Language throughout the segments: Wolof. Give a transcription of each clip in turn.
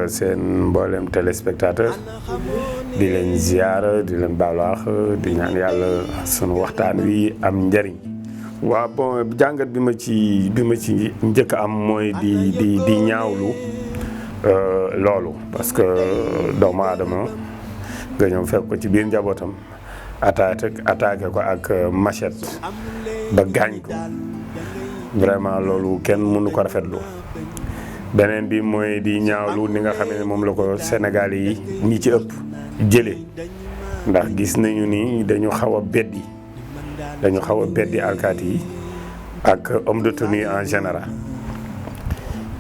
seen mboolem téléspectateur di leen ziar di leen baalaax di ñaan yàlla sunu waxtaan wi am njariñ. waaw bon jàngat bi ma ci njëkk am mooy di ñaawlu loolu parce que doomu aadama nga ñëw fekk ko ci biir njabootam attaqué ko ak machette ba gaañ ko vraiment loolu kenn mënu ko rafetlu. beneen bi mooy di ñaawlu ni nga xam ne moom la ko Sénégal yi ñi ci ëpp jëlee ndax gis nañu ni dañu xaw a beddi alkaati yi ak homme de tenue en général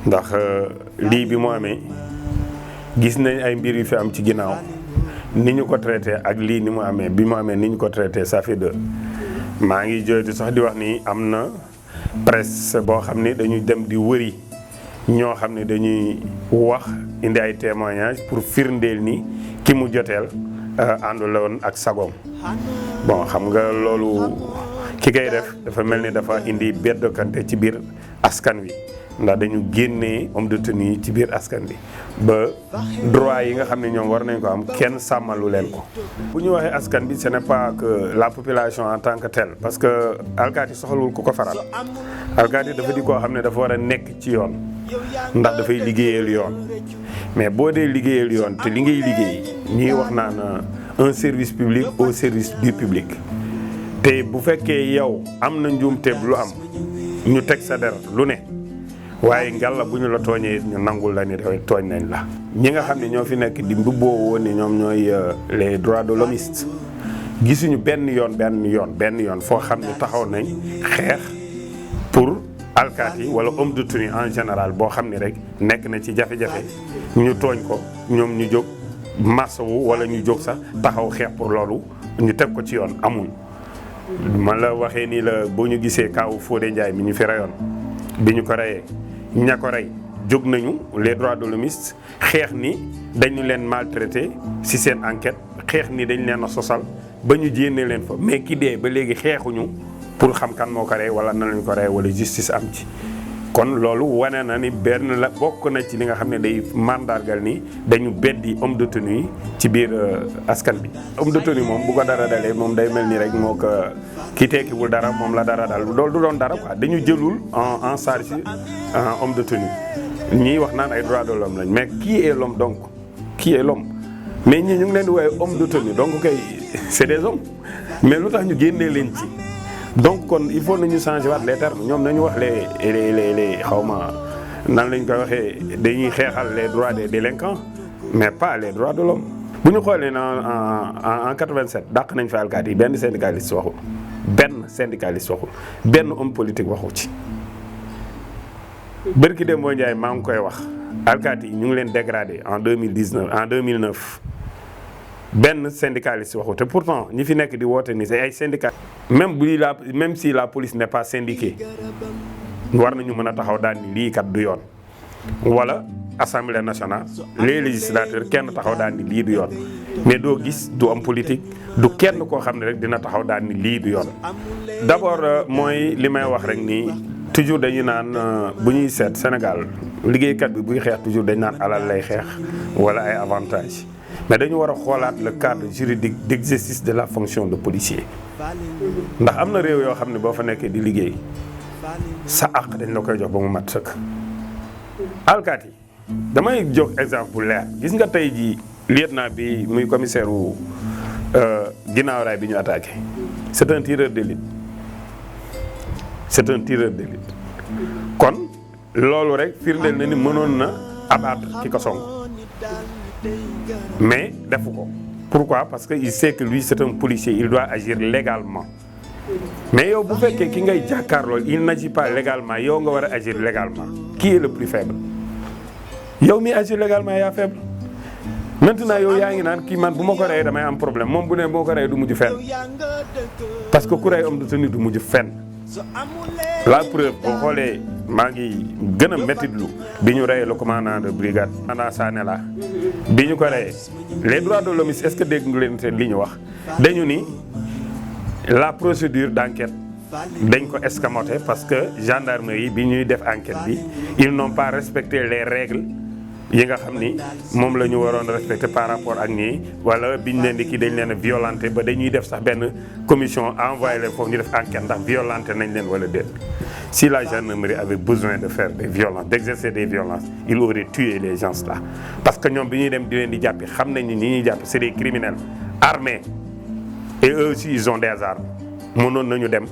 ndax lii bi mu amee gis nañ ay mbir yu fi am ci ginnaaw ni ñu ko traité ak lii ni mu amee bi mu amee ni ñu ko traité ça fait deux. maa ngi jooytu sax di wax ni am na presse boo xam ne dañuy dem di wëri ñoo xam ne dañuy wax indi ay témoignages pour firndeel ni ki mu joteel ànduloon ak sagoom. bon xam nga loolu ki koy def dafa mel ni dafa indi beddokante ci biir askan wi ndax dañu génnee homme de tenue ci biir askan bi ba droit yi nga xam ne ñoom war nañ ko am kenn sàmmalu leen ko. bu ñu waxee askan bi ce n'est pas que la population en tant que telle parce que alkaati soxlawul ku ko faral alkaati dafa di koo xam ne dafa war a nekk ci yoon ndax dafay liggéeyal yoon mais boo dee liggéeyal yoon te li ngay liggéey ñuy wax naan un service public au service du public te bu fekkee yow am na njuumte lu am ñu teg sa der lu ne waaye ngalla bu ñu la tooñee ñu nangul la ni dafay tooñ nañ la. ñi nga xam ne ñoo fi nekk di mbubboo woon ni ñoom ñooy les droits de l'hommiste gisuñu benn yoon foo xam ne taxaw nañ xeex pour alkaati wala homme de tenue en général boo xam ne rek nekk na ci jafe-jafe ñu tooñ ko ñoom ñu jóg masawu wala ñu jóg sax taxaw xeex pour loolu ñu teg ko ci yoon amul. man la waxee nii la boo ñu gisee kaawu Fodé Ndiaye mi ñu fi reyoon bi ñu ko reyee ña ko rey jóg nañu les droits de l'hommiste xeex ni dañu leen maltraité ci seen enquête xeex ni dañ leen a sosal ba ñu jénnee leen fa mais ki dee ba léegi xeexuñu pour xam kan moo ko rey wala nan lañ ko rey wala justice am ci. kon loolu wane na ni benn la bokk na ci li nga xam ne day mandargal ni dañu beddi homme de tenue ci biir askan bi. homme de tenue moom bu ko dara dalee moom day mel ni rek moo ko ki tekkiwul dara moom la dara dal loolu du doon dara quoi dañu jëlul en charge homme de tenue ñii wax naan ay droits de l'homme lañ mais qui est l'homme donc qui est l'homme mais ñii ñu ngi leen di woowee homme de tenue donc kay c'est des hommes mais lu tax ñu génnee leen ci. donc kon il faut nañu changer waat les termes ñoom nañu wax les xawma nan lañ koy waxee dañuy xeexal les droits des délinquants mais pas les droits de l'homme bu ñu xoolee en 87 dàq nañ fi alkaati yi benn syndicaliste waxul benn homme politique waxu ci. bërki Demba Ndiaye maa ngi koy wax alkaati yi ñu ngi leen dégradé en 2009 benn syndicaliste waxu te pourtant ñi fi nekk di woote ni c'est ay syndicat même si la police n'est pas syndiquée war nañu mën a taxaw daal ni lii kat du yoon wala assemblée nationale les législateurs kenn taxaw daal ni lii du yoon mais doo gis du am politique du kenn koo xam ne rek dina taxaw daal ni lii du yoon. d'abord mooy li may wax rek nii toujours dañu naan bu ñuy seet Sénégal liggéeykat bi buy xeex toujours dañu naan alal lay xeex wala ay avantages. mais dañu war a xoolaat le cadre juridique d'exercice de la fonction de policier ndax am na réew yoo xam ne boo fa nekkee di liggéey sa àq dañ la koy jox ba mu mat sëkk. alkaati yi damay jox exemple bu leer gis nga tey jii lieutenant bi muy commissaire wu ginnaaw raay bi ñu attaqué c'est un tireur d'élite kon loolu rek firndeel na ni mënoon na abattre ki ko song mais defu ko pourquoi parce que il sait que lui c'est un policier il doit agir légalement mais yow bu fekkee ki ngay jàkkaarloo il n'agit pas légalement yow nga war a agir légalement qui est le plus faible yow mi agir légalement yaa faible maintenant yow yaa ngi naan kii man bu ma ko reyee damay am problème moom bu ne boo ko reyee du mujj fenn parce que ku rey homme de tenue du mujj fenn. la preuve boo xoolee maa ngi gën a méttitlu bi ñu reyee le commandant de brigade Nana Sané la bi ñu ko reyee les droits de l'homme est-ce que dégg nga leen seen li ñu wax dañu ni la procédure d'enquête dañ ko escamoté parce que gendarmerie bi ñuy def enquête bi ils n'ont pas respecté les règles yi nga xam ni moom la ñu waroon respecté par rapport ak ñii wala biñ leen di kii dañ leen a violenté ba dañuy def sax benn commission envoyé leen foofu ñu def enquête ndax violenté nañ leen wala déet. Si la gendarmerie avait besoin de faire des violences, d'exercer des violences, il aurait tué les gens là. Parce que ñoom bi ñuy dem di leen di jàppi xam nañ ni ñi ñuy jàpp c'est des criminels armés et eux aussi ils ont des armes mënoon nañu dem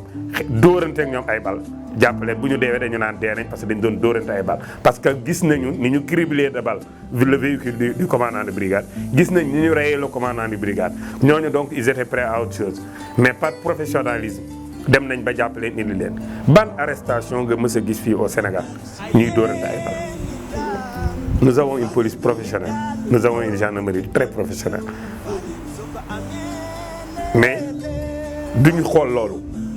dóorante ak ñoom ay bal jàppale bu ñu deewee dañu naan dee nañ parce que dañu doon dóorante ay bal parce que gis nañu ni ñu criblé de balle le véhicule du commandant de brigade gis nañ ni ñu rayé le commandant de brigade ñooñu donc ils étaient prêts à autre chose mais par professionnalisme dem nañ ba jàpp leen indi leen ban arrestation nga mës a gis fii au Sénégal ñuy dóorante ay bal. Nous avons une police professionnelle nous avons une gendarmerie très professionnelle mais duñu xool loolu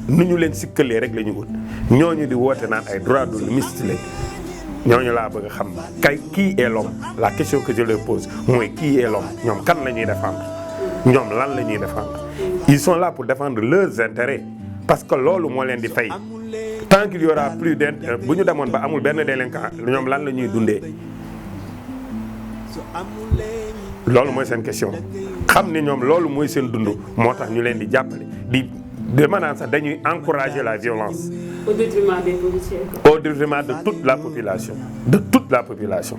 nu ñu leen sikkalee rek la ñu wut ñooñu di woote naan ay droits de l'homme lañ ñooñu laa bëgg a xam qui est l'homme la question que je leur pose mooy qui est l'homme ñoom kan la ñuy défendre ñoom lan la ñuy défendre ils sont là pour défendre leurs intérêts parce que loolu moo leen di fay tant qu'il y aura plus bu ñu demoon ba amul benn délinquant ñoom lan la ñuy dundee loolu mooy seen question xam ne ñoom loolu mooy seen dund moo tax ñu leen di jàppale de maanaam sax dañuy encourager la violence. Au détriment des policiers. Au détriment de toute la population. De toute la population.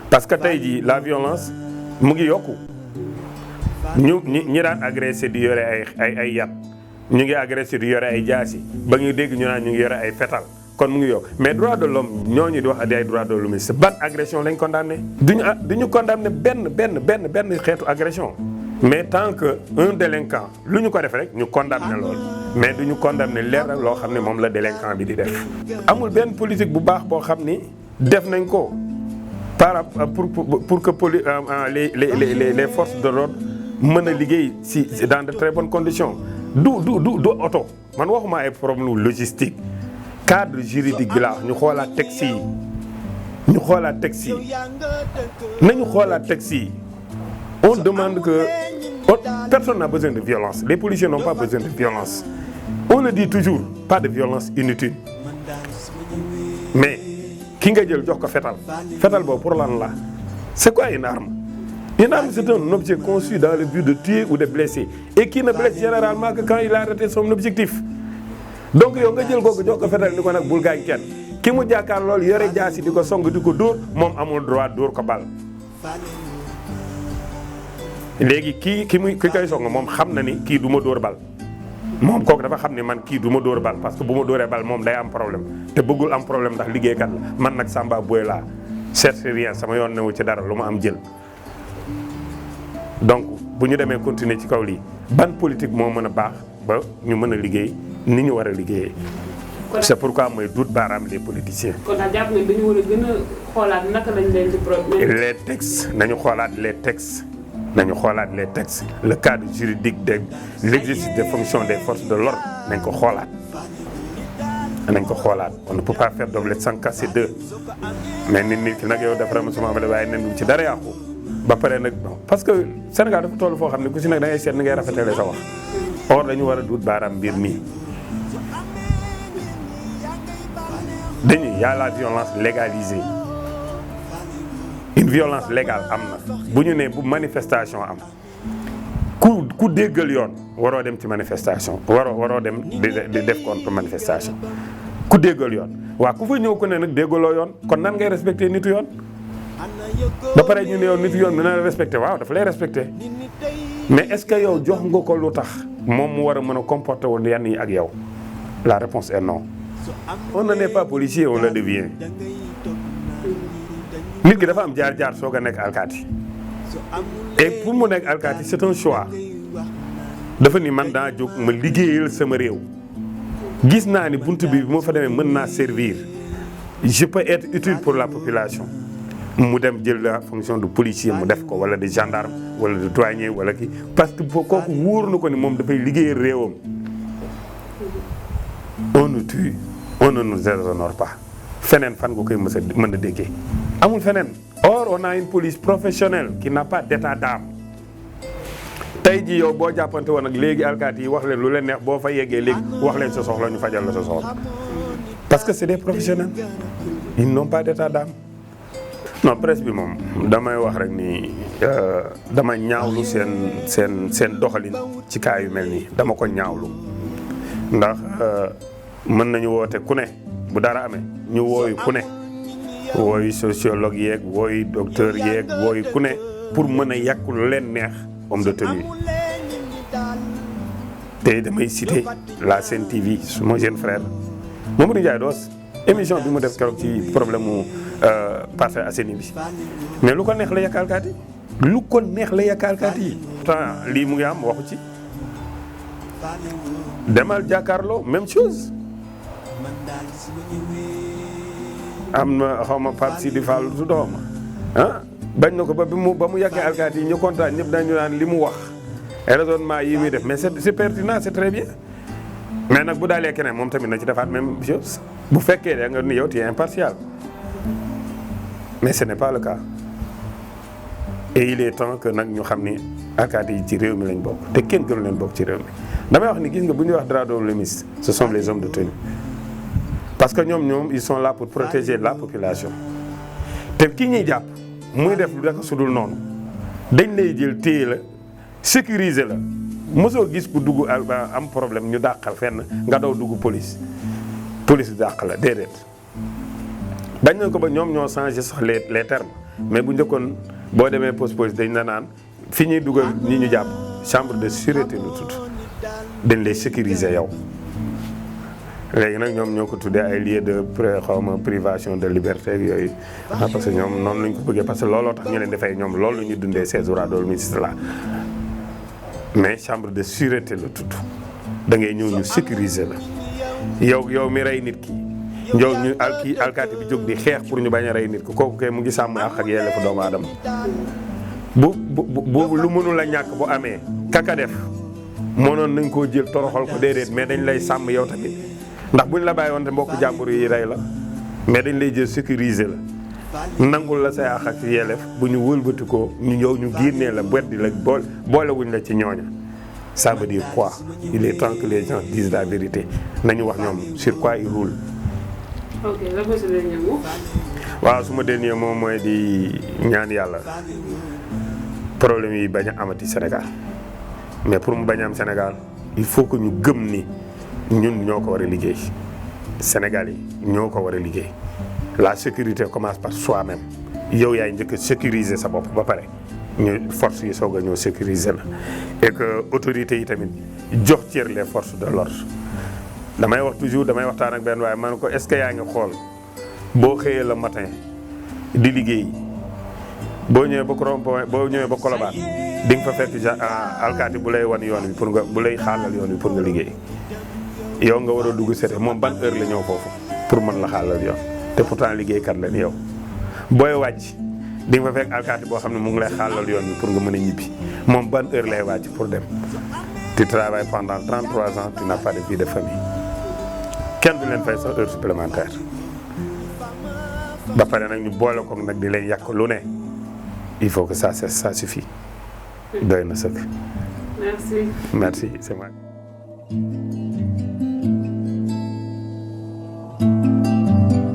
Parce que tey jii la violence mu ngi yokku ñi daan agressé di yore ay yat ñu ngi agressé di yore ay jaasi ba ñu dégg ñu naan ñu ngi yore ay fetal kon mu ngi yokk mais droit de l'homme ñooñu di wax ay droit de l'homme ban agression lañ condamné. duñu condamné benn xeetu agression. mais tant que un délinquant lu ñu ko def rek ñu condamné loolu mais du ñu condamné leer loo xam ne moom la délinquant bi di def. amul benn politique bu baax boo xam ni def nañ ko pour que les forces de l'ordre mën a liggéey si dans de très bonnes conditions du oto man waxuma ay problème logistique cadre juridique bi la ñu xoolaat texte yi nañu xoolaat texte yi. On demande que personne n'a besoin de violence. Les policiers n'ont pas besoin de violence. On le dit toujours, pas de violence inutile. Mais ki nga jël jox ko fetal boobu pour lan la c'est quoi une arme? Une arme c'est un objet conçu dans le but de tuer ou de blesser et qui ne blesse généralement que quand il a arrêté son objectif. Donc yow nga jël kooku jox ko fetal ni ko nag bul gaañ kenn ki mu jàkkaar loolu yore jaasi di ko song di ko dóor moom amul droit dóor ko bal. léegi ki koy song moom xam na ni kii du ma dóor bal moom kooku dafa xam ni man kii du ma dóor bal parce que bu ma dóoree bal moom day am problème te bëggul am problème ndax liggéeykat la man nag Samba Boye laa cherche rien sama yoon newu ci dara lu ma am jël. donc bu ñu demee continuer ci kaw lii ban politique moo mën a baax ba ñu mën a liggéey ni ñu war a liggéeyee. c'est pourquoi mooy duut baaraam les politiciens. kon daal jàpp ne dañu war a gën a xoolaat naka lañ leen di les textes nañu xoolaat les textes. nañu xoolaat les textes le cadre juridique de l'exercice des fonctions des forces de l'ordre nañ ko xoolaat on ne peut pas faire d'omelette sans casser deux mais nit ki nag yow dafa ram sama amade waaye nen ci dara yàqu ba pare nag parce que Sénégal dafa toll foo xam ne ku si nag da ngay seet ni ngay rafetale sa wax or dañu war a duut baaraam mbir mi y a la violence légalisée. Une violence légale am na bu ñu nee bu manifestation am ku déggal yoon waroo dem ci manifestation waroo dem di def contre manifestation ku déggal yoon waaw ku fa ñëw ko ne nag déggaloo yoon kon nan ngay respecté nitu yoon ba pare ñu ne yow nitu yoon dina la respecté waaw dafa lay respecté mais est-ce que yow jox nga ko lu tax moom mu war a mën a comporter woon yenn yi ak yow la réponse est non. On n'est pas policier, on le devient. nit ki dafa am jaar-jaar soog a nekk alkaati et pour mu nekk alkaati c'est un choix dafa ni man daa jóg ma liggéeyal sama réew gis naa ni bunt bi bu ma fa demee mën naa servir je peux être utile pour la population mu dem jël la fonction de policier mu def ko wala de gendarme wala de douanier wala kii parce que kooku wóor na ko ni moom dafay liggéeyal réewam. On nous tue, on ne nous déshonore pas feneen fan nga koy mën a déggee amul feneen. Or on a une police professionnelle qui n'a pas d'état d'âme. tey jii yow boo jàppante woon ak léegi alkaati yi wax leen lu leen neex boo fa yeggee léegi wax leen sa soxla ñu fajal la sa soxla parce que c'est des professionnels ils n'ont pas d'état d'âme. non presse bi moom damay wax rek ni dama ñaawlu seen doxalin ci cas yu mel nii dama ko ñaawlu ndax mën nañu woote ku ne bu dara amee ñu wooyu ku ne wooyu sociologue yeeg wooyu docteur yeeg wooyu ku ne pour mën a yàq lu leen neex homme de tenue te damay citer la Sen TV mon jeune frère Mamadou Ndiaye Doss émission bi mu def keroog ci problème mu Parcelles Assainies bi mais lu ko neex la yàq alkaati yi lu ko neex la yàq alkaati yi. pourtant lii mu ngi am waxu ci demal jàkkaarloo même chose am na xaw ma Pape Sidi Fall su doom bañ na ko ba mu yàggee alkaati yi ñu kontaan ñëpp dañu naan li mu wax raisonnement yi muy def mais c'est pertinent c'est très bien mais nag bu daalee keneen moom tamit na ci defaat même chose bu fekkee da nga ni yow tu es impartial mais ce n'est pas le cas et il est temps que nag ñu xam ni alkaati yi ci réew mi lañ bokk te kenn gënu leen bokk ci réew mi damay wax ni gis nga bu ñuy wax droits de l'homme ce sont les hommes de tenue parce que ñoom ils sont là pour protéger la population te ki ñuy jàpp muy def lu daka sudul noonu dañ lay jël téye la sécuriser la mosoo gis ku dugg am problème ñu dàqal fenn nga daw dugg police dàq la déedéet bañ nañ ko ba ñoom ñoo changé sax les termes mais bu njëkkoon boo demee poste police dañ la naan fi ñuy dugal ñi ñu jàpp chambre de sûreté lu tudd dañ lay sécuriser yow léegi nag ñoom ñoo ko tuddee ay lieux de privation de liberté ak yooyu parce que ñoom noonu lañ ko bëggee parce que looloo tax ñu leen defee ñoom loolu la ñuy dundee ces droits de l'homme là mais chambre de sûreté la tudd da ngay ñëw ñu sécuriser la yow mi rey nit ki ñëw ñu alkaati bi jóg di xeex pour ñu bañ a rey nit ki kooku kay mu ngi sàmm ak yelleefu doomu aadama bu lu mënul a ñàkk bu amee kaka def mënoon nañ koo jël toroxal ko déedéet mais dañ lay sàmm yow tamit ndax buñ la bàyyi woon te mbokk jàmbur yi rey la mais dañ lay jël sécuriser la nangul la say àq ak yelleef bu ñu wëlbati ko ñu ñëw ñu génnee la weddi la boolewuñ la ci ñooña ça veut dire quoi il est temps que les gens disent la vérité nañu wax ñoom sur quoi ils roulent. ok lan mooy sa dernier mot. waaw suma dernier mot mooy di ñaan yàlla problème yi bañ a amati Sénégal mais pour mu bañ a am Sénégal il faut que ñu gëm ni ñun ñoo ko war a liggéey Sénégal yi ñoo ko war a liggéey la sécurité commence par soi-même yow yaay njëkk a sécuriser sa bopp ba pare ñu force yi soog a ñëw sécuriser la et que autorités yi tamit jox cër les forces de l'ordre damay wax toujours damay waxtaan ak benn waaye man ko est-ce que yaa ngi xool boo xëyee le matin di liggéey boo ñëwee ba rond-point boo ñëwee ba Colobane di nga fa fekk alkaati bu lay wan yoon wi pour nga bu lay xaalal yoon wi pour nga liggéey yow nga war a dugg sete moom ban heure la ñëw foofu pour mën la xaalal yoon te pourtant liggéeykat la ni yow booy wàcc di nga fa fekk alkaati boo xam ne mu ngi lay xaalal yoon wi pour nga mën a ñibbi moom ban heure lay wàcc pour dem tu travailles pendant 33 ans tu n'as pas de vie de famille kenn du leen fay sax heure supplémentaire ba pare nag ñu boole ko nag di leen yàq lu ne il faut que ça suffit doy na sëkk. merci. Merci c'est moi.